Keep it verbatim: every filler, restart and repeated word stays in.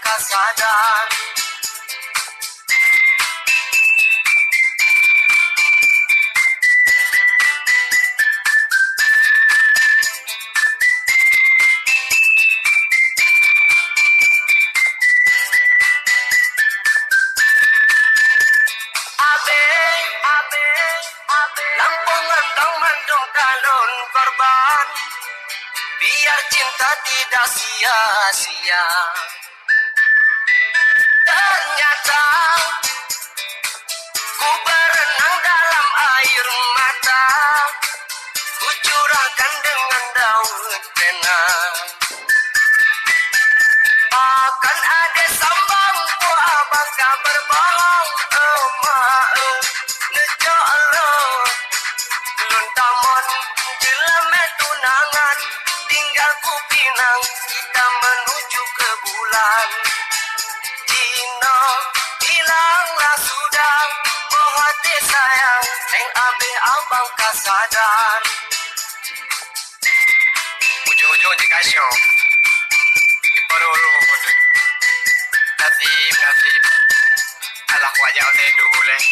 ka sadar. Abeh, abeh, abeh. Lampu ngon dong mandum kalon korban. Biar cinta tidak sia-sia. Ternyata ku berenang dalam air mata, ku curahkan dengan daun pena. Akan ada sambang, ku abang ka berbohong, emak, eh, neucok lôn. Lôn tamon jeulamé tunangan, tinggal kupinang, kita menuju ke bulan. Jinoe hilanglah sudah, boh até sayang, 'oh abeh abang ka sadar. Ujong-ujong jeuet ka syok. Dipeuroro pun. Nasib, nasib. Alah, wajah saya dulu leh.